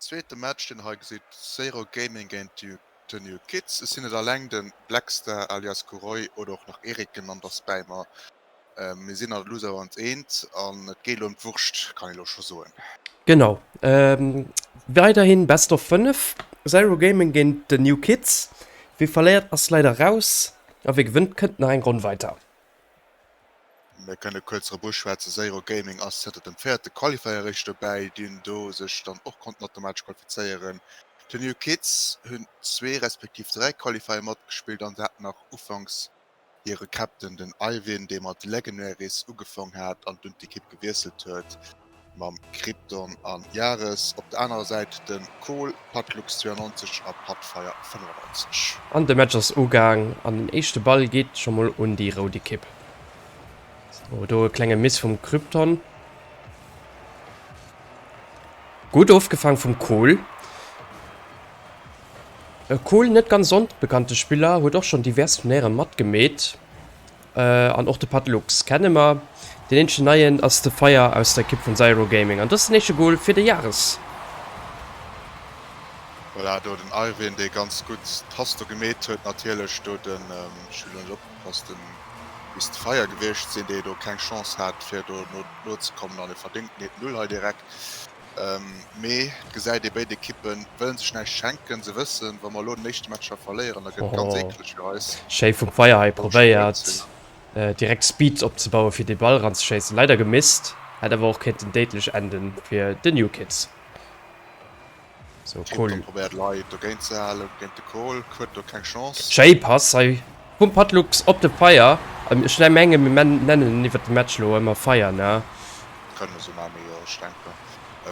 Zweete Match deen hei gesitt, Zero Gaming géint The New Kids. Ech sinn net alleng, den Blackstar alias Kuroi oder och nach Eric genannt ass bäi mer. Mir sinn an der Loser Round 1 an et geet elo ëm d'Wurscht, kann ee lo scho soen. Genau, weiderhin Best of 5, Zero Gaming géint The New Kids. Wie verléiert ass leider raus a wie gewënnt kënnt nach eng Ronn weider. Mir kënne kuerz drop uschwätzen, Zero Gaming ass zënter dem véierte Qualifier eréischt dobäi, déi hunn do sech dann och konnten automatesch qualifizéieren. The New Kids hunn zwee respektiv 3 Qualifier matgespillt an dat nach ufanks hire Captain, den Eivind, dee mat Leggenaries ugefong hat an dunn d'Ekipp gewiesselt huet mam Krypton an Yares. Op der anerer Säit de Kohl, Patlux 92 a Patfire 95. An de Match ass ugaang an den éischte Ball geet scho mol un déi rout Ekipp. Sou, do e klenge Miss vum Krypton. Gutt ofgefaang vum Kohl. E Kohl, net ganz onbekannte Spiller, huet och schonn divers Turnéiere matgemeet. An och de Pat Lux kenne mer. Deen eenzegen Neien ass de Fire aus der Ekipp vun Zyro Gaming. An dës den éischte Goal fir de Yaris. Voilà, do den Arvin, dee ganz gutt d'Pass do gemeet huet. Natierlech do den, ech hu lo net opgepasst, den misst de Fire gewiescht sinn, dee do keng Chance hat fir do nozekommen an e verdéngten 1-0 hei direkt. Mee et gesäit ee, béid Ekippe wëllen sech näischt schenken. Se wëssen, wa mer elo den éischte Match hei verléieren, da gëtt et ganz eekeleg fir eis. Schéi vum Fire hei probéiert direkt Speed opzebauen fir dee Ball ranzeschéissen. Leider gemisst, hätt awer och kéinten déidlech enden fir de New Kids. Sou cool. Probéiert Lei dogéint ze halen, géint de Cole, huet do keng Chance. Schéi Pass hei vum Patlux op de Fire. Ech menge mir nennen en iwwert de Match elo ëmmer Fire, ne? Kënne mer sou maachen, jo ech denken.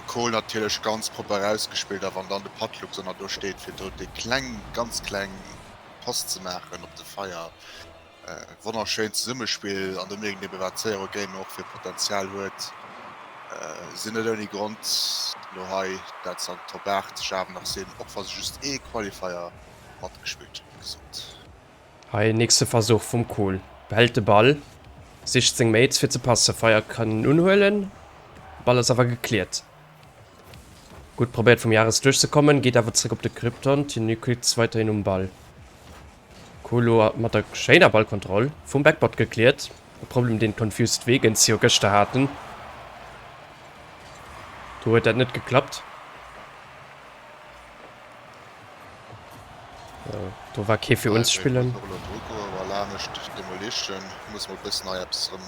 Cole natierlech ganz propper erausgespillt a wann dann de Patlux ënner do steet fir do déi kleng, ganz kleng Pass ze maachen op de Fire. Wonnerschéint Zesummespill an do mierkt een eben wat Zero Gaming och fir Potenzial huet. Sinn net ouni Grond lo hei dat se an den Top 8 sech awer nach sinn, och wa se just ee Qualifier matgespillt hunn wéi gesot. Hei nächste Versuch vum Kohl, behält de Ball, sicht seng Mates fir ze passen, Feier kann en unhuelen, Ball ass awer gecleart. Gutt probéiert vum Yaris duerchzekommen, geet awer zréck op de Krypton, Team weiderhin um Ball. Kolo mat der schéiner Ballkontroll vum Backboard gecleart. E Problem deen d'Confused Vegans jo gëschter haten. Do huet dat net geklappt. Do war kee fir unzespillen. Voilà, mécht Demolition. Muss mol bëssen hei eppes erëm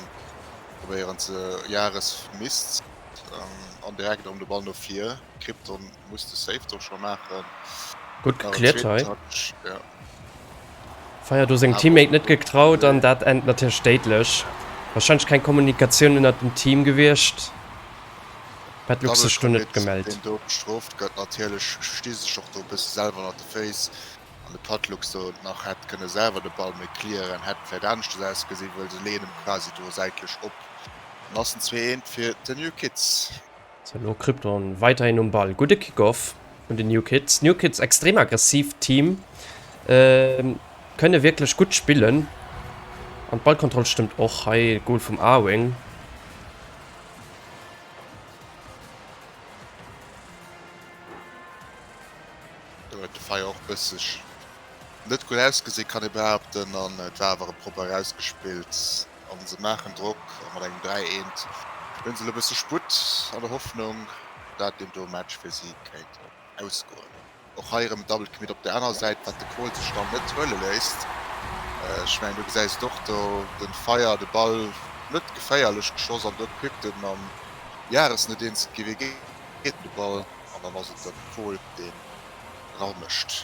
probéieren ze Jahres Mist an direkt erëm de Ball no vir. Krypton muss de Save do scho maachen. Gutt gecleart hei. Fire do sengem Teammate net getraut an dat ennt natierlech déidlech. Warscheinlech keng Kommunikatioun ënnert dem Team gewiescht. Petlux sech do net gemellt. Deen do bestrooft gëtt natierlech, sti sech och do e bësse selwer ënnert de Féiss an de Patlux do nach hätt kënne selwer de Ball méi clearen, hätt vläit aneschters ausgesinn, well se leeën em quasi do säitlech op. Dann ass en 2, 1 fir The New Kids. Sou elo Krypton weiderhin um Ball. Gudde Kickoff vun den New Kids. New Kids extrem aggressiivt Team. Kënne wierklech gutt spillen. An d'Ballkontroll stëmmt och. Hei Goal vum Arwing. Do huet de Fire och bësseg net gutt ausgesinn, kann ee behaapten. An et war awer propper erausgespillt. An se maachen Drock a mat engem 3 eent hunn se elo e bësse Sputt an der Hoffnung, dat deen do Match fir si kéint ausgoen. Och hei erëm en Double Commit op der anerer Säit, wat de Cole sech dann net huele léisst. Ech mengen do gesäis et och do den Fire de Ball net geféierlech geschoss an do kuckt en mam Yaris net eens gi wéi geet de Ball an dann ass et de Cole deen ramécht.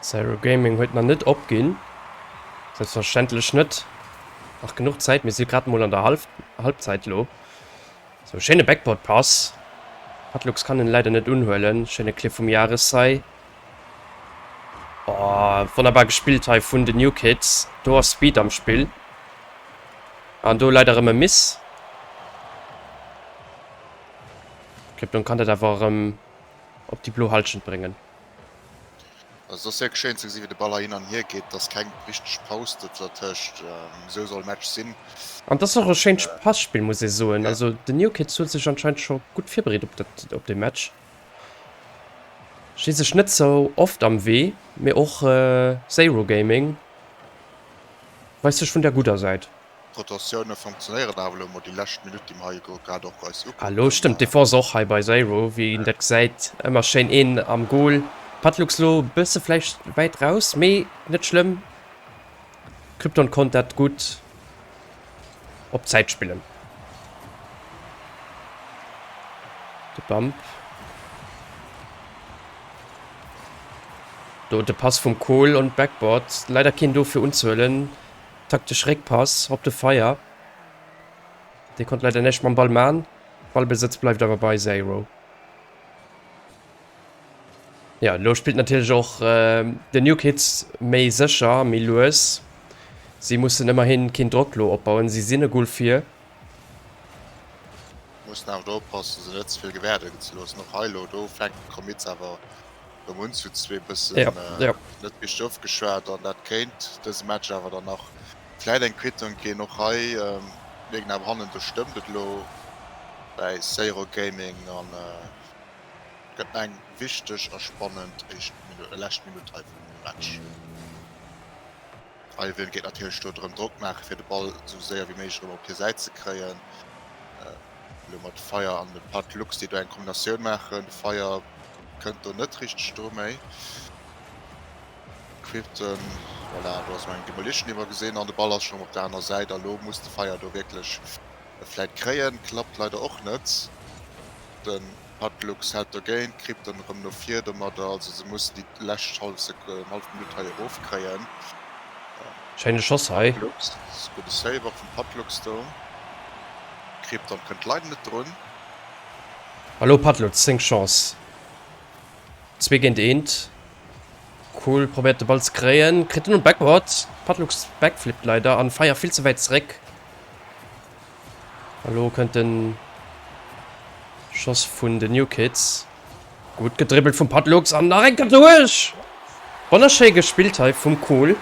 Zero Gaming huet nach net opginn. Selbstverständlech net. Nach genuch Zäit, mir si grad mol an der Halbzeit elo. Sou, schéine Backboard Pass. Patlux kann en leider net unhuelen. Schéine Clip vum Yaris hei. Oh, wonnerbar gespillt hei vun den New Kids. Do ass Speed am Spill. An do leider erëm e Miss. Krypton kann dat awer erëm op déi blo Halschent bréngen. Also et ass wierklech schéin ze gesinn, wéi de Ball hei hin an hier geet. Et ass keng richteg Paus dertëscht. Esou soll e Match sinn. An et ass och e schéint Passpill, muss ee soen. Also den New Kids huet sech anscheinend scho gutt virbereet op dat, op dee Match. Sti sech net sou oft am Wee, mee och Zero Gaming weist sech vun der gudder Säit. D'Rotatioune funktionéieren awer elo mol déi lescht Minutt, déi mer hei grad och eis ukucken. Ah lo stëmmt d'Defense och hei bei Zero, wéi een dat gesäit. Ëmmer schéin een am Goal. Patlux lo bësse vläicht wäit raus, mee net schlëmm. Krypton konnt dat gutt op Zäit spillen. De Bump. Do de Pass vum Kohl on d'Backboard. Leider keen do fir unzehuelen. Taktesch Réckpass op de Feier. Dee konnt leider näischt mam Ball man. Ballbesëtz bleift awer bei Zero. Jo, elo spillt natierlech och den New Kids méi sécher, méi lues. Si mussen ëmmerhin keen Drock lo opbauen, si sinn e Goal vir. Mussen awer do oppassen, se net ze vill gewäerde ze loossen. Och hei elo, do fänkt de Komitz awer erëm un zu zwee bëssen net richteg ofgeschwat an dat kéint dëse Match awer dann nach vläit eng Quittung ginn. Och hei mierken awer hannen, do stëmmt et elo bäi Zero Gaming an et gëtt nach eng wichteg a spannend éischt Minutt, lescht Minutt hei vum Match. Eiwin geet natierlech do drëm Drock maache fir de Ball esou séier wéi méiglech erëm op hir Säit ze kréien. Elo mat Fire an dem Pat Lux déi do eng Kombinatioun maachen. De Fire kënnt do net richteg dru méi. Krypton, voilà, do ass eng Demolition déi mer gesinn an de Ball ass schonn op der aner Säit a lo muss de Fire do wierklech e vläit kréien. Klappt leider och net. Den Patlux hält dogéint, Krypton erëm no vir domadder, also se mussen déi lescht hallef Sek hallef Minutt hei erofkréien. Schéine Schoss hei. Patlux, gudde Save och vum Patlux do. Krypton kënnt leider net drun. A lo Patlux, seng Chance. Zwee géint eent. Cool, probéiert de Ball ze kréien, kritt en um Backboard. Patlux backflippt leider an Fire vill ze wäit zeréck. A lo kënnt den Schoss vun den New Kids. Gutt gedribbelt vum Patlux an nach eng Kéier duerch! Wonnerschéi gespillt hei vum Kohl.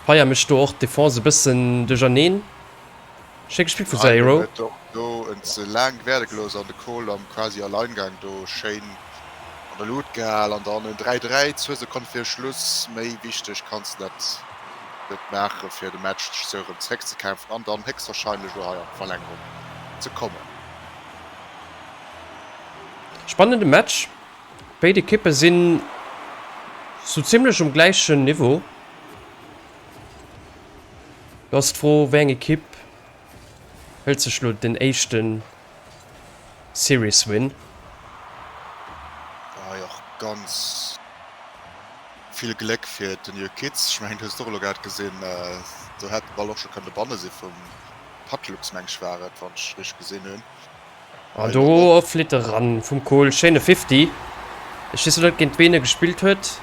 Feier mécht do och d'Defense e bëssen duercherneen. Schéi gespillt vu Zairo. Huet och do en ze laang wäerde gelooss an de Kohl am quasi Alleingang do schéin an der Luut gehal an dann en 3, 3, zwou Sekonne vir Schluss. Méi wichteg kanns de dat net maache fir de Match sou erëm zréckzekämpfen an dann héchstwahrscheinlech elo hei an d'Verlängerung ze kommen. Spannende Match, béid Ekippe sinn sou zimmlech um gläichen Niveau. Lo ass d'Fro, wéi eng Ekipp hëlt sech lo den éischte Series Win? Hei och ganz vill Gléck fir den New Kids. Ech mengen, du hues et och elo grad gesinn, do hätt de Ball och scho kënne banne si vum Patlux, meng ech war et, wann ech richteg gesinn hunn. An do flitt e ran vum Kohl. Schéine Fifty. Ech weess lo net géint ween e gespillt huet.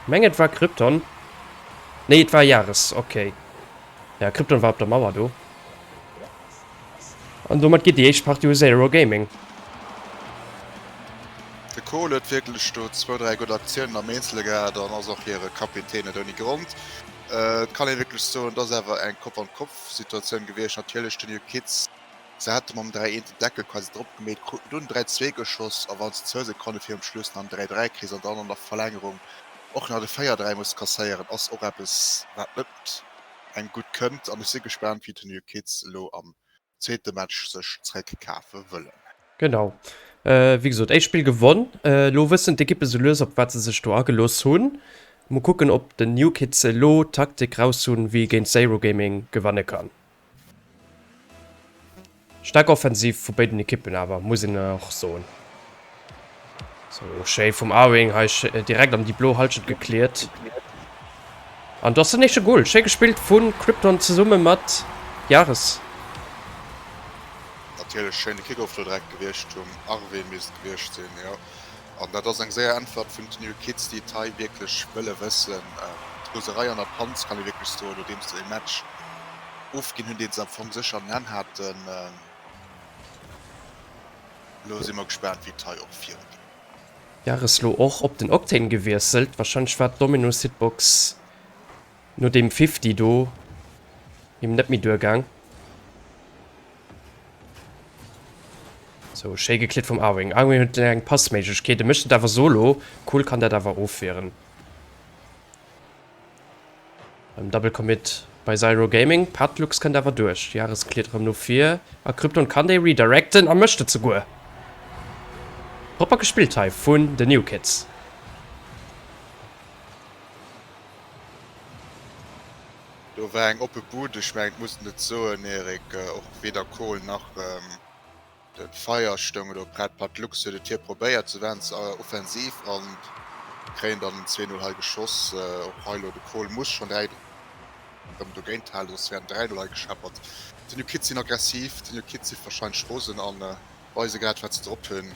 Mengen et war Krypton. Nee et war Yaris, ok. Ja Krypton war op der Mauer do. An domat geet déi éischt Partie u Zero Gaming. De Kohl huet wierklech do zwou, 3 gutt Aktiounen am Eenzele gehat an ass och hire Kapitän, net ouni Grond. Et kann ee wierklech soen, et ass awer eng Kopf-an-Kopf-Situatioun gewiescht. Natierlech den Jukic Se hate mam 3 1 den Deckel quasi drop gemeet, kruten dunn 3 2 geschoss a wann s de zwou Sekonne virum Schluss nach en 3 3 kriss an dann an der Verlängerung och nach de 4 3 muss kasséieren, ass och eppes wat net engem gutt kënnt an ech si gespaant wéi d'New Kids elo am zweete Match sech zréckkafe wëllen. Genau, wéi gesot éischt Spill gewonn. Elo wëssen d'Ekippe sou lues op wat se sech do agelooss hunn. Mol kucken op den New Kids elo d'Taktik raus hunn wéi ee géint Zero Gaming gewanne kann. Staark Offensiv vu béiden Ekippen awer, muss een och soen. Sou, schéi vum Arwing hei direkt an déi blo Halschent gekliert. An do ass den éischte Goal. Schéi gespillt vu Krypton zesumme mat Yaris. Natierlech schéine Kickoff do direkt gewiescht vum Arwin, misst et gewiescht sinn, jo. An dat ass eng séier Äntwert vun den New Kids, déi et hei wierklech wëlle wëssen. D'Roserei an der Panz, kann ee wierklech soen, nodeems se e Match ofginn hunn, dee se am Fong sécher an den Hänn haten. Elo si mer gespaant, wéi et hei och virugeet. Jahres lo och op den Octane gewiesselt. Wahrscheinlech war d'Dominus Hitbox no deem 50 do him net méi duergaang. Sou, schéi geklitt vum Arwing. Arwing huet eng Passméiglechkeet, e mécht et awer solo. Cool kann dat awer ofwieren. Beim Double Commit bei Zyro Gaming. Patlux kënnt awer duerch. Jares kliert erëm no vir a Krypton kann déi redirecten a mécht et souguer. Propper gespillt hei vun den New Kids. Do war eng oppe Bud, ech mengen et muss een et soen Eric, och weder Kohl nach De Fire stoung elo prett, Pat Lux huet et hir probéiert, sou waren se offensiv an kréien dann den 2, 0 hei geschoss. Och hei elo de Kohl muss schonn direkt erëm dogéint halen, soss wär en 3, 0 hei gescheppert. D'New Kids sinn aggressiv, d'New Kids si warscheinlech rosen an weise grad wat se drop hunn.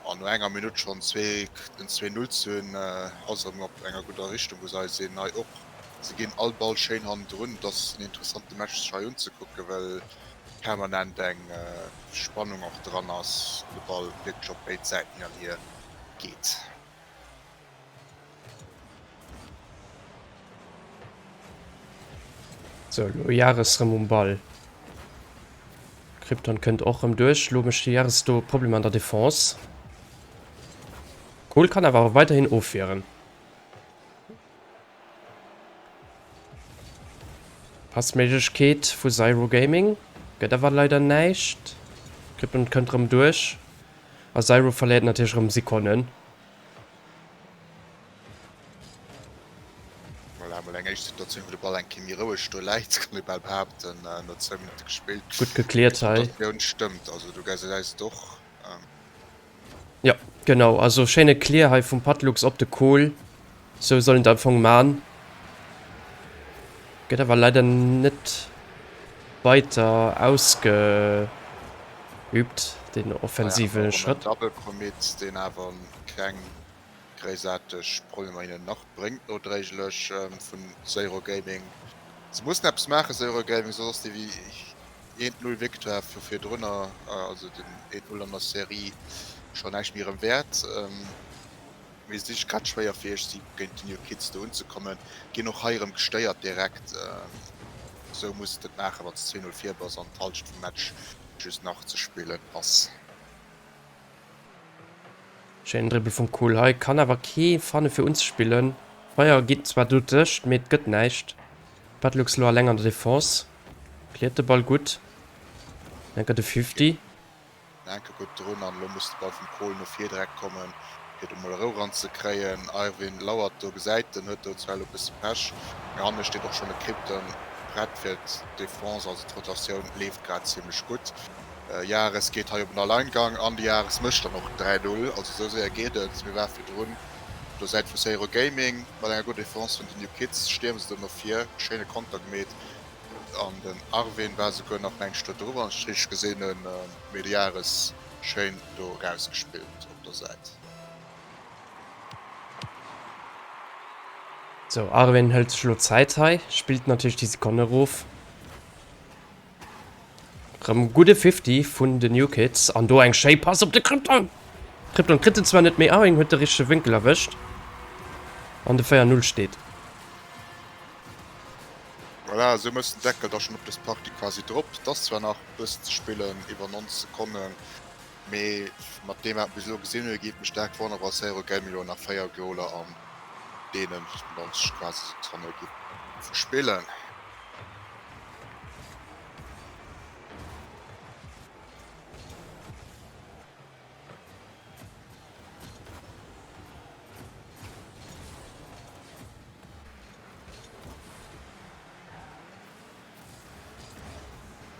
An no enger Minutt schonn den 2, 0 ze hunn, ass erëm op enger gudder Richtung wou se hei sinn. Hei och, se ginn all Ball schéin hannendrun. Et ass en interessante Match sech hei unzekucken, well permanent eng Spannung och dran ass an de Ball wierklech op béid Säiten hin an hier geet. Sou, elo Yaris rëm um Ball. Krypton kënnt och rëm duerch. Elo mécht de Yaris do Problemer an der Defense. Kohl kann awer weiderhin ofwieren. Passméiglechkeet vu Zyro Gaming. Gëtt awer leider näischt. Krypton kënnt rëm duerch. A Zyro verléiert natierlech rëm Sekonnen. Voilà, mol eng éischt Situatioun, wou de Ball eng Kéier méi roueg do läit, kann ee bal behaapten, no zwou Minutte gespillt. Gutt gekläert hei. D'Rotatioun stëmmt, also do gesäis et och. Jo, genau, also schéine Clear hei vum Patlux op de Kohl. Sou soll een et am Fong maan. Gëtt awer leider net weiter ausgeübt, den offensive Schrëtt. Double Commit, deen awer keng gréissaarteg Problemer hinnen nach bréngt nodréiglech vun Zero Gaming. Se mussen eppes maachen, Zero Gaming, soss ass déi 1, 0 Victoire vu virdrunner, also den 1, 0 an der Serie, scho näischt méi erëm wäert. Mee et ass grad schwéier fir iech si géint déi New Kids do unzekommen. Ginn och hei erëm gestéiert direkt. Esou muss de et maachen, wann s de 2, 0 vir bass an d'Hallschent vum Match just nach ze spillen ass. Schéinen Dribbel vum Kohl hei, kann awer kee fanne fir unzespillen. Feier geet zwar dotëscht, mee et gëtt näischt. Patlux elo alleng an der Defense. Cleart de Ball gutt. Enker de 50. Enke gutt drun an elo muss de Ball vum Kohl no vir direkt kommen, fir do mol Rou ran ze kréien. Arvin lauert do, gesäit en, huet do zwar elo e bësse Pech, mee hanne steet och schonn e Krypton prett fir d'Defense, also d'Rotatioun leeft grad zimmlech gutt. Jahres geet hei op en Alleingang an de Jahres mécht dann och 3, 0, also esou séier geet et. Mir ware virdrun op der Säit vu Zero Gaming mat enger gudder Defense vun den New Kids, stierme se do no vir, schéine Konter gemeet. An den Arvin war souguer nach mengt ech do dru wann ech et richteg gesinn hunn. Mee de Yaris schéin do rausgespillt op der Säit. Sou, Arvin hëlt sech elo Zäit hei, spillt natierlech déi Sekonn erof. Rëm gudde 50 vun den New Kids an do eng schéi Pass op de Krypton! Krypton kritt en zwar net, mee Arvin huet de richtege Wénkel erwëscht an de 4, 0 steet. Voilà, esou mëss den Deckel da schon op des Partie quasi drop. Et ass zwar nach e bëssen ze spillen, iwwer 90 Sekonnen, mee mat deem wat mer bis elo gesinn hunn, geet mech staark wonnere wa Zero Gaming elo nach 4 Goaler an deenen 90 quasi Sekonne giff spillen.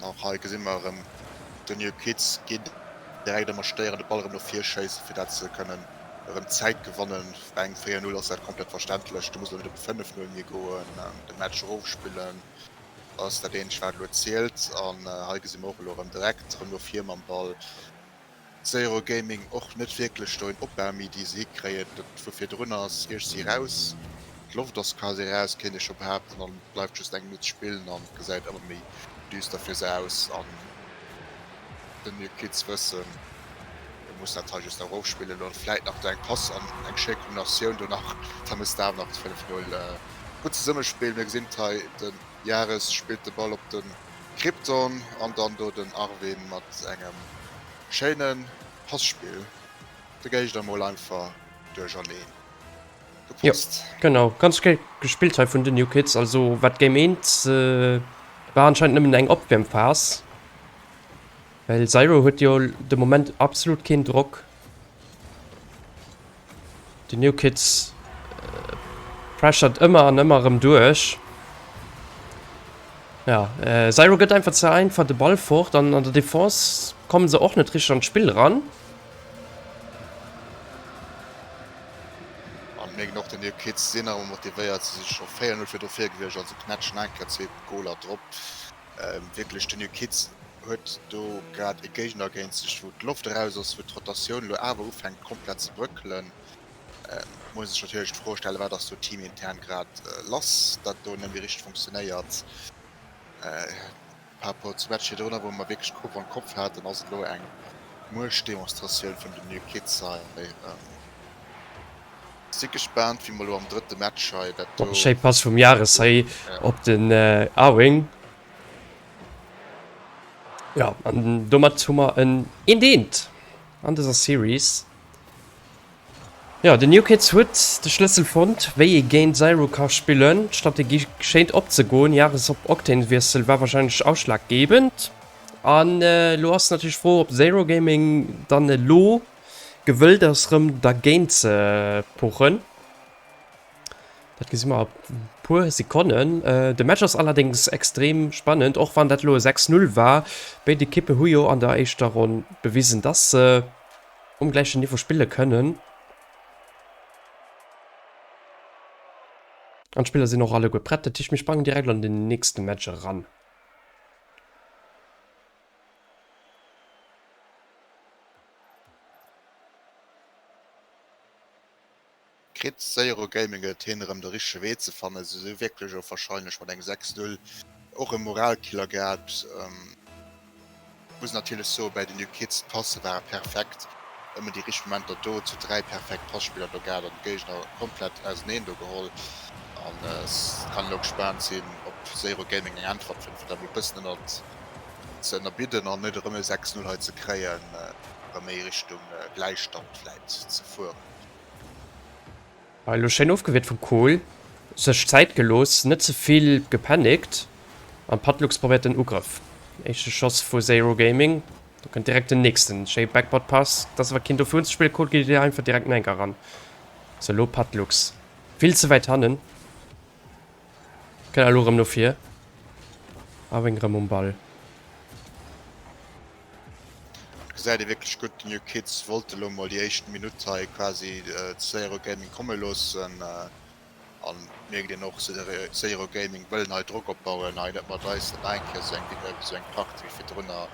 Och hei gesi mer erëm de New Kids ginn direkt ëmmer stéieren, de Ball erëm no vir schéissen, fir dat se kënnen erëm Zäit gewannen. Bei engem 4, 0 ass dat komplett verständlech. Do muss elo net op e 5, 0 méi goen, de Match erofspillen ass dat eenzegt wat elo zielt. An hei gesi mer och elo erëm direkt erëm no vir mam Ball. Zero Gaming och net wierklech do een Opbau méi déi se hikréien, dat vu virdrun ass iergsi raus, d'Loft ass quasi raus kéint ee scho behaapten an et bleift just eng Minutt ze spillen an et gesäit ëmmer méi düster fir se aus an den New Kids wëssen. Muss dat hei just nach erofspillen an vläit nach do eng Pass an eng schéi Kombinatioun do nach, da mëss de awer nach 5, 0. Gutt Zesummespill, mir gesinn et hei, de Yaris spillt de Ball op de Krypton an dann do den Arvin mat engem schéine Passpill de Géigner mol einfach duercherneen gepasst. Jo genau, ganz schéi gespillt hei vun den New Kids, also wat Game 1 war anscheinend nëmmen eng Opwiermphas. Well Zyro huet jo de Moment absolut keen Drock. De New Kids pressured ëmmer an ëmmer erëm duerch. Ja, Zyro gëtt einfach ze einfach de Ball fort an an der Defense kommen se och net richteg an d'Spill eran. An mierken och, den New Kids sinn nach ëmmer motivéiert. Se si scho 4, 0 virdru vir gewiescht, also knätschen eng Kéier zwee Goler drop. Wierklech, den New Kids huet do grad e Géigner géint sech, wou d'Loft eraus ass, wou d'Rotatioun elo awer ufänkt komplett ze bröckelen. Muss ee sech natierlech d'Fro stellen, wat ass do teamintern grad lass, dat do net méi richteg funktionéiert. Par rapport zum Match virdrunner, wou mer wierklech Kopf an Kopf haten, ass et elo eng Muechtdemonstratioun vun den New Kids hei. Si gespaant wéi mer elo am drëtte Match hei dat do. Schéi Pass vum Yaris hei op den Arwing. Jo, an domat hu mer en eent eent an dëser Series. Jo, den New Kids huet de Schlëssel fonnt, wéi ee géint Zyro ka spillen. D'Strategie schéint opzegoen. Yaris op Octane-Wiessel war warscheinlech ausschlaggebend. An elo ass natierlech d'Fro, ob Zyro Gaming dann elo Gewëllt ass rëm dergéint ze pochen. Dat gesi mer a puer Sekonnen. De Match ass allerdéngs extrem spannend, och wann dat elo e 6, 0 war. Béid Ekippe hu jo an der éischter Ronn bewisen, dass se um gläichen Niveau spille kënnen. An d'Spiller sinn och alleguer prett, dat heescht mir sprangen direkt an den nächste Match eran. Kritt Zero Gaming et hin erëm de richtege Wee ze fannen? Se si wierklech och warscheinlech mat engem 6, 0 och e Moralkiller gehat. Muss natierlech soen, bäi den New Kids, d'Passe ware perfekt, ëmmer déi richteg Momenter do, zu 3 perfekt Passpiller do gehat an de Géigner komplett auseneen do geholl. An et kann elo gespaant sinn, ob Zero Gaming eng Äntwert fënnt, fir dat mol e bëssen ënnert ze ënnerbidden an net erëm e 6, 0 hei ze kréien, erëm méi Richtung Gläichstand vläit ze fueren. Hei elo schéin ofgewiert vum Kohl, sech Zäit gelooss, net ze vill gepanikt an Patlux probéiert den Ugrëff. Éischte Schoss vu Zero Gaming, do kënnt direkt den nächsten schéi Backboard Pass, et ass awer keen do fir unzespillen, Kohl geet einfach direkt no enker eran. Sou elo Patlux vill ze wäit hannen. Kënnt elo rëm no vir. Irving rëm um Ball. Et gesäit ee wierklech gutt, d'New Kids wollte lo mol déi éischt Minutt hei quasi Zero Gaming komme loossen. An mierkt een och, Zero Gaming wëllen hei Drock opbauen, hei net mat eis nach eng Kéier esou eng esou eng Partie wéi virdrunner.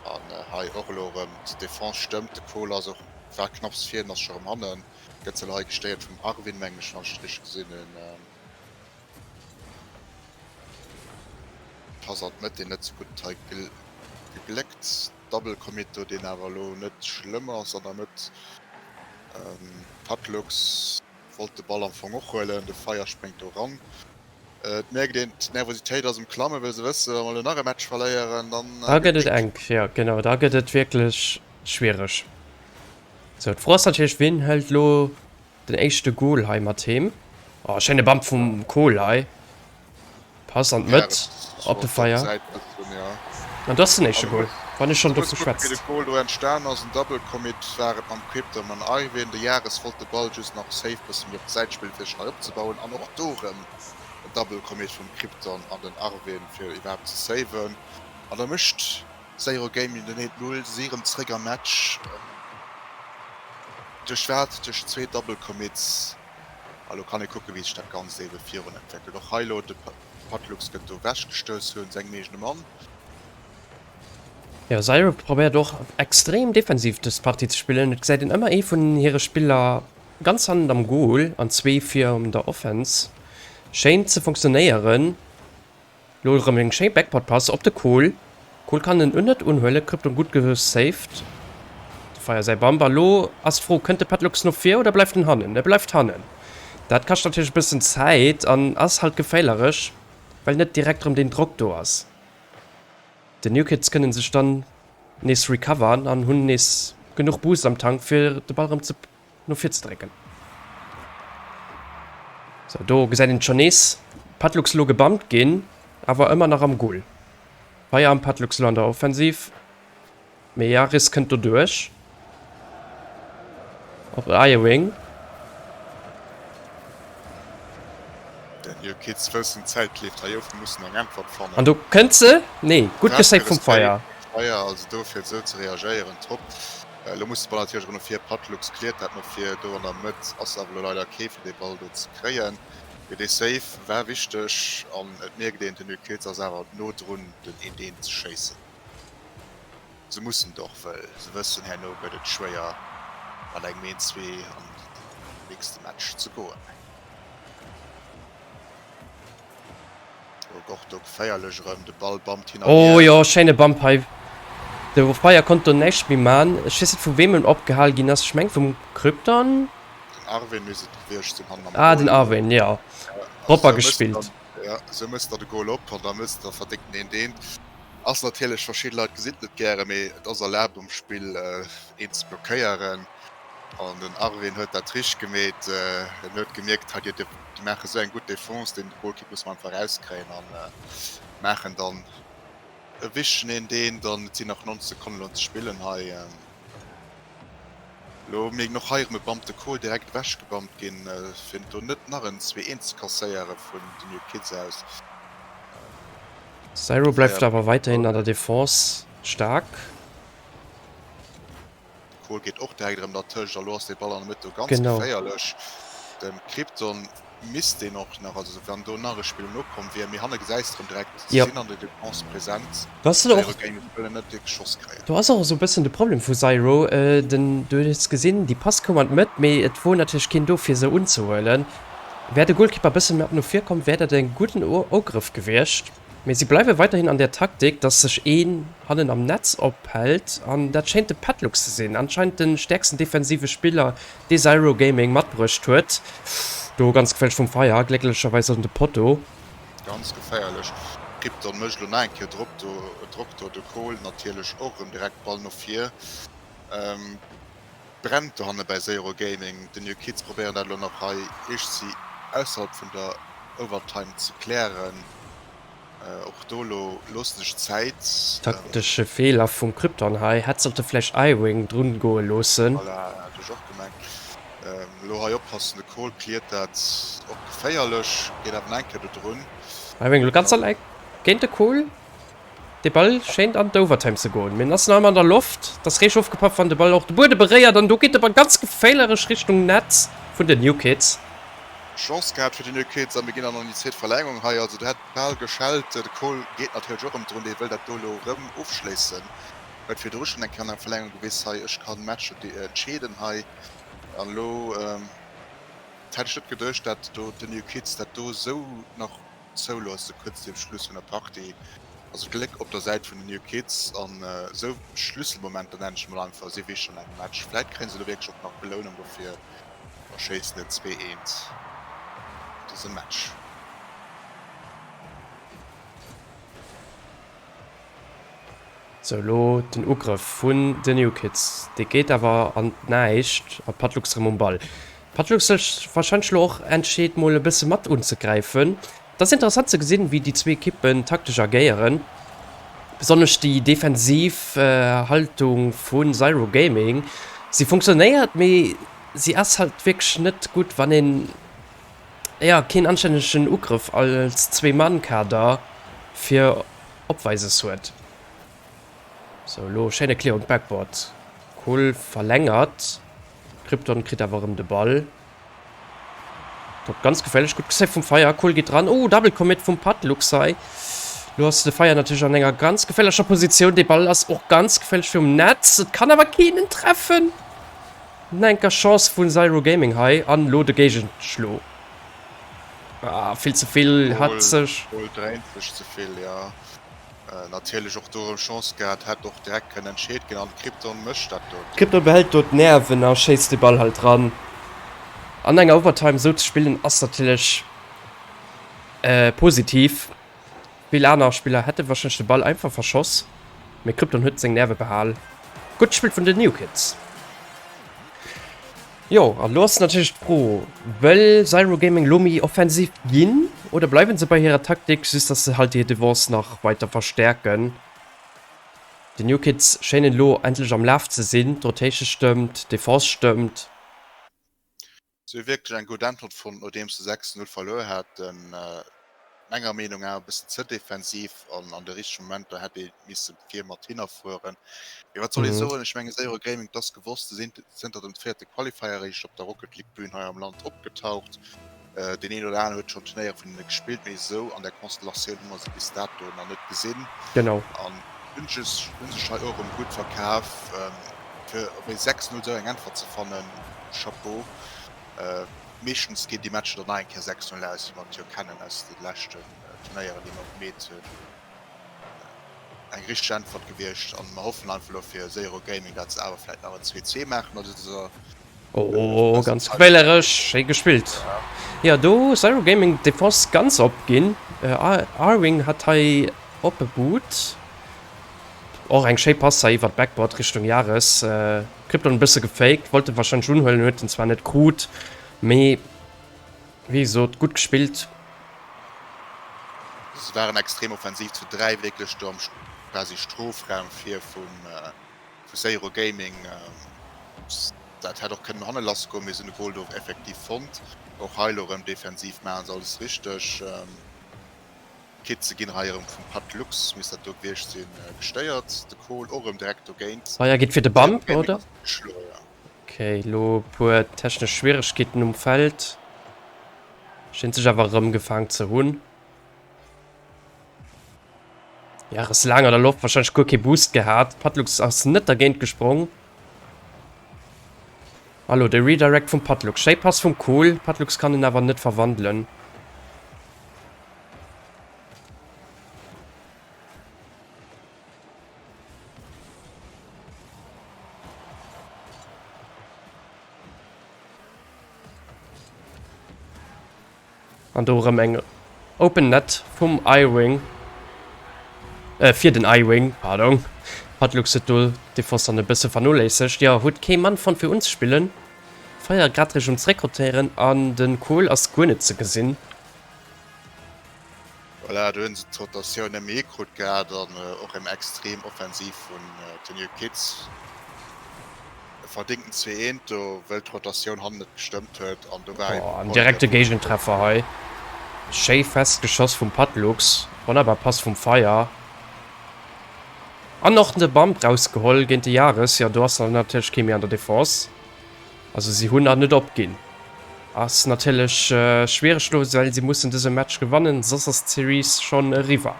An hei och elo erëm d'Defense stëmmt, de Cole ass och war knapps vir, ass scho rëm hannen, gëtt se elo hei gestéiert vum Arvin mengen ech, wann ech et richteg gesinn hunn. Pass an d'Mëtt, deen net sou gutt hei gegléckt. Double Commit do, deen awer elo net schlëmm ass an der Mëtt. Patlux wollt de Ball am Fong och huelen, de Fire spréngt do ran. Et mierkt een, d'Nervositéit ass um Klammen, well se wëssen, wa mer elo nach e Match verléieren, dann Da gëtt et enk, jo genau, da gëtt et wierklech schwiereg. Sou, d'Fro ass natierlech, wien hëlt elo Den éischte Goal hei mat heem. Oh, schéine Bump vum Kohl hei. Pass an d'Mëtt op de Feier. An do ass den éischte Goal, wann ee schonn dovu schwätzt. Wéi de Goal do entstan ass, en Double Commit war et mam Crypto an Irwin. De Yaris wollt de Ball just nach safe bësse méi op d'Säit spillen, fir sech nei opzebauen. An och do erëm en Double Commit vum Krypton an den Arwin, fir iwwerhaapt ze saven. An da mécht Zéro Gaming den eent Null, si erëm zréck am Match. Duerch wat? Duerch zwee Double Commits. A lo kann ee kucken, wéi sech dat Ganzt eebe virun entwéckelt. Och hei lo, de Patlux gëtt do ewechgestouss vun sengem eegene Mann. Jo, Zyro probéiert och extrem defensiv dës Partie ze spillen. Et gesäit een ëmmer ee vun hire Spiller ganz hannen am Goal an zwee vir an der Offense. Schéint ze funktionéieren. Lo erëm eng schéi Backboard Pass op de Kohl. Kohl kann en net unhuelen, Krypton gutt gesaved. De. Fire säi Bump. A lo ass d'Fro, Kënnt de Petlux no vir oder bleift en hannen? E bleift hannen. Dat kascht natierlech e bëssen Zäit an ass halt geféilerech, well net direkt erëm deen Drock do ass. Den New Kids kënnen sech dann nees recovern an hunn nees genuch Boost am Tank fir de Ball erëm ze no vir ze drécken. Sou, do gesäit een et schon nees. Patlux elo gebumpt ginn, awer ëmmer nach am Goal. Feier am Patlux elo an der Offensiv. Mee Yaris kënnt do duerch. Op Iowing. Den New Kids wëssen, d'Zäit leeft hei of, mir mussen eng Äntwert fannen. An do kënnt se! Nee, gutt gesaved vum Fire. Fire, also do fir esou ze reagéieren, top. Elo muss de Ball natierlech erëm no vir, Patlux kliert dat no vir, do an der Mëtt ass awer elo leider kee fir dee Ball do ze kréien. Mee dee Save war wichteg an et mierkt een, den New Kids ass awer no drun den eent eent ze schéissen. Se mussen et och, wëll se wëssen, herno gëtt et schwéier mat engem 1-2 an den nächste Match ze goen. Oh, och do geféierlech erëm, de Ball bampt hin an hier. Oh jo, schéine Bump hei. De Fire konnt do näischt méi man. Ech weess net vu weem en opgehal ginn ass. Ech meng vum Krypton? Den Arwin misst et gewiescht sinn hannen am Goal. Ah, den Arwin, jo. Propper gespillt. Jo, esou mëss der de Goal op an da mëss der verdéngten eent eent. Ass natierlech, verschidde Leit gesinn et net gären, mee et ass erlaabt um Spill een ze blockéieren. An den Arwin huet dat richteg gemeet. En huet gemierkt, hei déi maache sou eng gutt Defense, deen Golkipp muss mer einfach erauskréien an maachen dann e wichtegen eent eent. An et sinn nach 90 Sekonnen elo ze spillen hei. Elo mierkt een och hei erëm e Bump, de Kohl direkt ewechgebumpt ginn, fir do net nach en 2-1 ze kasséiere vun den New Kids aus. Zyro bleift awer weiderhin an der Defense staark. Kohl geet och direkt erëm dertëscht a lo ass dee Ball an der Mëtt do ganz geféierlech. Dem Krypton misst deen och nach, also wann do nach e Spiller nokomm wier, mee hanne gesäis de erëm direkt, si sinn an der Defense present. Zyro géing wëllen net wierklech Schoss kréien. Do ass och esou e bëssen de Problem vu Zyro, den, du hues gesinn, déi Pass koum an d'Mëtt, mee et wor natierlech keen do fir se unzehuelen. Wär de Goalkeeper bëssen mat no vir komm, wär dat en gudden Ugrëff gewiescht. Mee si bleiwe weiderhin an där Taktik, dass sech een hannen am Netz ophält an dat schéint de Petlux ze sinn, anscheinend de stäerksten defensive Spiller, dee Zyro Gaming matbruecht huet. Do ganz geféierlech vum Fire, glécklecherweis an de Potto. Ganz geféierlech. Krypton mécht elo nach eng Kéier Drock do, Drock do, de Kohl natierlech och erëm direkt Ball no vir. Brennt dohanne bäi Zero Gaming. Den New Kids probéieren dat elo nach hei iergendsi ausserhalb vun der Overtime ze klären. Och do elo loosse sech Zäit. Taktesche Feeler vum Krypton hei, hätt sollte vläicht I-Wing drun goe loossen. Voilà, hat ech och gemengt. Elo hei oppassen, de Cole cleart dat och geféierlech, geet awer nach eng Kéier do drun. I-Wing elo ganz alleng géint de Cole. De Ball schéint an d'Overtime ze goen, mee en ass nach ëmmer an der Loft. Et ass réischt ofgepaff, wann de Ball och de Buedem beréiert an do geet de Ball ganz geféilerech Richtung Netz vun den New Kids. Chance gehat fir déi New Kids a mir ginn dann an déi zweet Verlängerung hei. Also do hätt bal geschellt. De Cole geet natierlech och erëm drun, dee wëll dat do elo erëm ofschléissen. Huet virdru schonn eng Kéier an der Verlängerung gewis, hei ech kann Matcher entscheeden hei. An elo hätt ech net geduecht, dat do déi New Kids dat do esou nach zouloosse kuerz virum Schluss vun der Partie. Also Gléck op der Säit vun den New Kids an esou Schlüsselmomenter, nennen ech emol einfach, si wichteg an engem Match. Vläit kréien se elo wierklech och nach d'Belounung dofir a schéissen et 2, 1 an dësem Match. Sou, elo den Ugrëff vun den New Kids, dee geet awer an d'Näischt a Patlux erëm um Ball. Patlux sech warscheinlech elo och entscheet mol e bësse mat unzegräifen. Et ass interessant ze gesinn, wéi déi zwee Ekippen taktesch agéieren. Besonnesch déi defensiv Haltung vu Zyro Gaming, si funktionéiert, mee si ass halt wierklech net gutt, wann een jo keen anstännegen Ugrëff als Zwee-Mann-Kader fir Opweises huet. Sou, elo schéine Clear um Backboard. Cool verlängert. Krypton kritt awer erëm de Ball. Top, ganz geféierlech. Gutt gesaved vum Fire. Cool geet dran. Oh, Double Commit vum Pat Luxai. Lo ass de Fire natierlech an enger ganz geféierlecher Positioun. De Ball ass och ganz geféierlech virum Netz. Et kann awer keen en treffen. Enker Chance vu Zyro Gaming hei. An elo de Géigenschlo. Ah, vill ze vill hat sech. Goal dréint sech ze vill, jo. Natierlech och do erëm Chance gehat, hätt och direkt kënnen entscheet ginn an de Krypton mécht dat do. Krypton behält do d'Nerven a schéisst de Ball halt dran. An enger Overtime esou ze spillen ass natierlech positiv. Vill aner Spiller hätte warscheinlech de Ball einfach verschoss, mee Krypton huet seng Nerve behal. Gutt gespillt vun den New Kids. Jo, an elo ass natierlech d'Fro, Wëll Zyro Gaming elo méi offensiv ginn oder bleiwen se bei hirer Taktik, just dass se halt hir Defense nach weiter verstäerken? Déi New Kids schéinen elo endlech am Laf ze sinn, d'Rotation stëmmt, d'Defense stëmmt. Se hu wierklech eng gutt Äntwert fonnt, nodeems se 6, 0 verluer haten. Menger Meenung awer e bëssen ze defensiv an an de richtege Momenter hätt ee misse vir mat hinnerfueren. Mee wat soll ee soen, ech menge Zero Gaming, 't ass gewosst, se sinn zënter dem véierte Qualifier eréischt op der Rocket League Bühn hei am Land opgetaucht. Deen een oder aneren huet schonn Turnéier vun hinne gespillt, mee esou an där Konstellatioun hu mer se bis dato nach net gesinn. Genau. An hunn sech hunn sech hei och erëm gutt verkaf. Fir op ee 6, 0 esou eng Äntwert ze fannen, Chapeau. Meeschtens ginn déi Matcher dann nach eng Kéier 6, 0 aus, wéi mer et jo kennen aus de leschten Turnéieren, déi mer gemeet hunn. Eng richteg Äntwert gewiescht an mer hoffen einfach elo fir Zero Gaming, dat se awer vläit nach en 2, 2 maachen a dëser Oh, ganz quäleresch, schéi gespillt. Jo, do Zero Gaming d'Defense ganz opginn. Arwing hat hei opgeboot. Och eng schéi Pass hei iwwert Backboard Richtung Yaris. Krypton e bësse gefaked, wollt en warscheinlech unhuelen, huet en zwar net krut, mee wéi gesot gutt gespillt. Se waren extrem offensiv zu 3 wierklech do am quasi Strofraum vir vum vu Zero Gaming. Dat hätt och kënnen no hanne lass goen, mee se hunn de Goal do effektiv fonnt. Och hei elo erëm defensiv maachen se alles richteg. D'Kitze ginn hei erëm vum Pat Lux, misst dat do gewiescht sinn, gestéiert. De Kohl och erëm direkt dogéint. Feier geet fir de Bump, oder? Ok, elo e puer technesch Schwieregkeeten um Feld. Schéint sech awer erëm gefaang ze hunn. Jares laang an der Loft, wahrscheinlech guer kee Boost gehat. Patlux ass net dergéint gesprong. Hallo, de Redirect vum Patlux. Schéi Pass vum Kohl. Patlux kann en awer net verwandelen. An do erëm eng Open Net vum I-Wing. Äh, fir den I-Wing, pardon. Patlux huet do d'Defense dann e bësse vernoléissegt. Jo, huet kee Mann fonnt fir unzespillen. Feier grad réischt um Zréckrotéieren an den Kohl ass guer net ze gesinn. Voilà, do hunn se d'Rotatioun net méi hikrut gehat an och erëm extrem offensiv vun den New Kids. E verdéngten 2 eent do, wëll d'Rotatioun hannen net gestëmmt huet an do war Oh, en direkte Géigentreffer hei. Schéi fest geschoss vum Patlux. Wonnerbar Pass vum Feier. An och de Bump rausgeholl géint de Yaris. Jo, do ass dann natierlech kee méi an der Defense. Also si hunn nach net opginn. Ass natierlech schwiereg elo, well si mussen dëse Match gewannen, soss ass d'Series schonn eriwwer.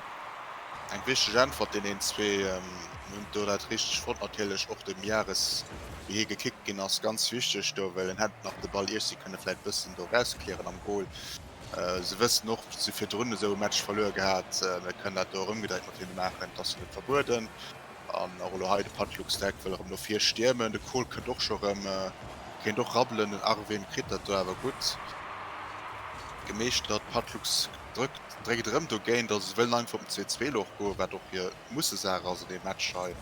Eng wichteg Äntwert, deen een zwee hunn do dat richteg fonnt. Natierlech och dem Yaris, wéi hie gekickt ginn ass, ganz wichteg do, well en hätt nach de Ball iergsi kënne vläit bëssen do erausklären am Goal. Se wëssen och, se hu virdrun esou e Match verluer gehat, mir kënnen dat do erëmgedréit mat hinne maachen, et ass jo net verbueden. An och elo hei de Patlux direkt wëll erëm no vir stiermen. De Kohl kënnt och scho rëm, kéint och rabbelen. Den Arvin kritt dat do awer gutt gemeeschtert. Patlux drëckt, dréckt erëm dogéint. Also se wëllen einfach op den 2, 2 elo och goen, wat och hir Mussesaach ass an deem Match hei.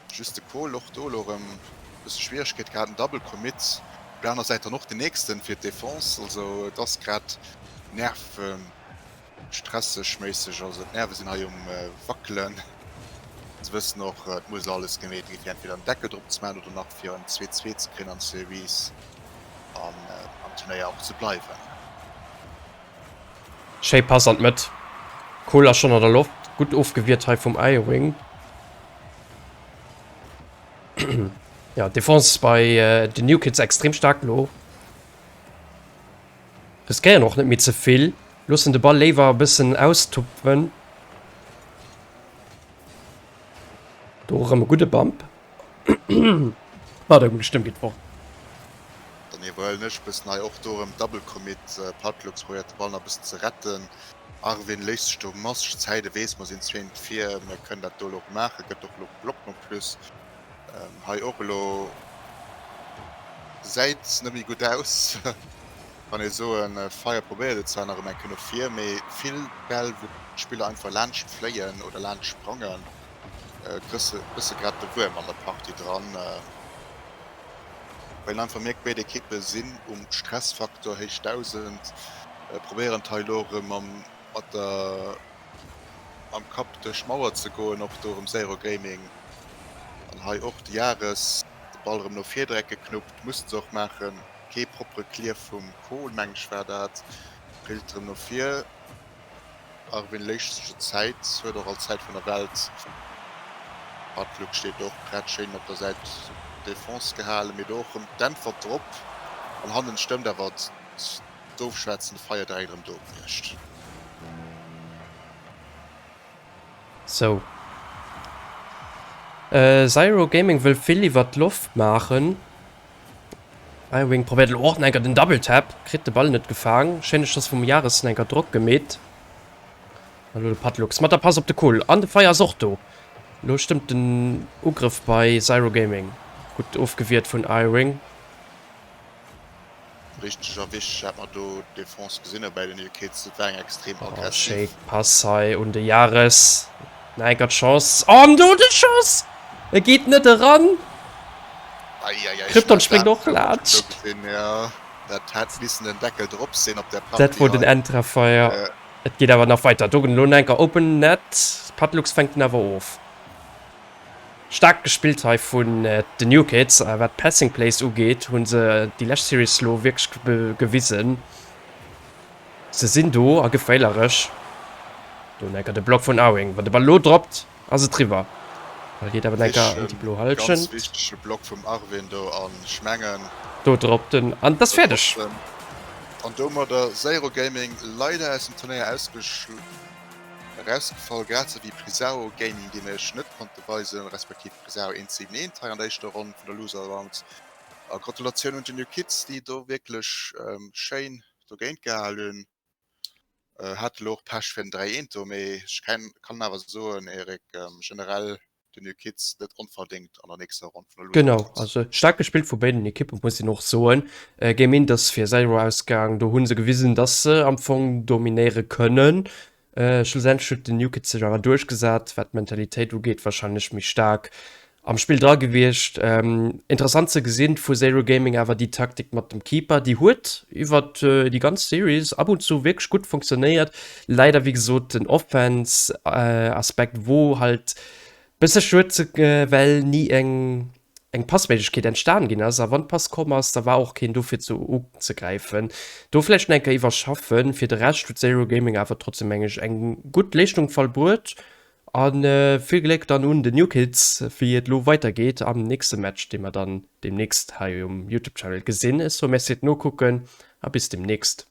Just de Kohl och do elo erëm e bësse Schwieregkeet gehat, en Double Commit. Op der aner Säit dann och den nächsten fir d'Defense. Also et ass grad Nerven. Stresseg méisseg, also d'Nerve sinn hei um wackelen. Se wëssen och, et muss elo alles gemeet gi fir entweder en Deckel drop ze maachen oder nach fir en 2-2 ze kréien an d'Series an am Turnéier och ze bleiwen. Schéi Pass an d'Mëtt. Kohl ass schonn an der Loft. Gutt ofgewiert hei vum Irwing. Jo, d'Defense bei den New Kids extrem staark elo. Riskéieren och net méi ze vill, loossen de Ball léiwer e bëssen austupfen. Do erëm e gudde Bump. Pardon, meng Stëmm geet fort. Dann iwwerhuelen ech e bëssen hei och do erëm Double Commit. Patlux probéiert de Ball nach e bëssen ze retten. Arvin léisst sech do masseg Zäit, e weess, mer sinn zwéint vir, mir kënnen dat do elo och maachen, gëtt och elo geblockt en plus. Hei och elo gesäit net méi gutt aus, kann ee soen. Fire probéiert et zwar nach erëm eng Kéier no vir, mee vill Bäll wou d'Spiller einfach laanscht fléien oder laanscht sprangen, kriss de bësse grad de Wuerm an der Partie dran. Well een einfach mierkt, béid Ekippe sinn um Stressfaktor héich 1000, probéieren et hei elo erëm mam mat der mam Kapp duerch d'Mauer ze goen, och do erëm Zero Gaming an hei och de Yares de Ball erëm no vir drecke knuppt, mussen se och maachen, kee proppere Clear vum Kohl meng ech war dat, drillt erëm no vir. Arvin léischt sech et Zäit, huet och all Zäit vun der Welt. Patluk steet och prett, schéin op der Säit Defense gehalen, mee do och rëm d'Äntwert drop. An hannen stëmmt awer d'Ofschwätzen, de Feier direkt erëm do gewiescht. Sou. Zyro Gaming wëll vill iwwert d'Loft maachen. Irewing probéiert elo och enker den Double Tap, kritt de Ball net gefaang. Schéine Schoss vum Yares, enker Drock gemeet. An elo de Patlux mat der Pass op de Kohl an de Feier ass och do. Elo stëmmt den Ugrëff bei Zyro Gaming. Gutt ofgewiert vun Irewing. Richteg erwich hat mer do d'Defense gesinn bäi den New Kids. Et war eng extrem aggressiv. Schéi Pass hei un de Yares. Nach enker d'Chance an do de Schoss! E geet net eran. Krypton spréngt och laanscht. Dat hätt missen den Deckel drop sinn op der Partie. Dat wor den Endtreffer, jo. Et geet awer nach weiter. Do elo enker Open Net. Patlux fänkt en awer of. Staark gespillt hei vun den New Kids. A wat d'Passing Plays ugeet, hu se déi lescht Series elo wierklech gewisen. Se sinn do a geféilerech. Do enker de Block vun Arwing. Wann de Ball elo droppt, ass et riwwer. Ball geet awer enker an déi blo Ganz Hallschent. wichtege Block vum Arwin do an ech mengen. Do droppt en an et ass Do fäerdeg. droppt en an domadder Zero Gaming leider aus dem Turnéier erausgefall, grad sou wéi Prisao Gaming, déi mir iech net konnte weisen, respektiv Prisao 171 hei an der éischter Ronn vun der Loser Round. A Gratulatioun un d'New Kids, déi do wierklech schéin dogéint gehal hunn. Hat elo och Pech fir den 3 eent do, mee ech kann awer soen, Eric, generell den New Kids net onverdéngt an der nächster Ronn vun der Loser Genau, Round. also staark gespillt vu béiden Ekippen, muss een och soen. Game eent ass fir Zero ausgaang, do hu se gewisen, dass se am Fong dominéiere kënnen. Schlussendlech huet den New Kids sech awer duerchgesat, wat d'Mentalitéit ugeet, warscheinlech méi staark am Spill dra gewiescht. Interessant ze gesinn vu Zero Gaming awer déi Taktik mat dem Keeper, déi huet iwwer déi ganz Series ab und zu wierklech gutt funktionéiert. Leider wéi gesot den Offense Aspekt wor halt bësse schued, well ni eng eng Passméiglechkeet entstan ginn ass a wann d'Pass komm ass, da war och keen do fir ze unzegräifen. Do vläicht nach eng Kéier iwwerschaffen. Fir de Rescht huet Zero Gaming awer trotzdem meng ech eng gutt Leeschtung vollbruet a vill Gléck dann un den New Kids wéi et elo weider geet am nächste Match dee mer dann demnächst hei um Youtube Channel gesinn. Ech soe Merci fir d'Nokucken a bis demnächst.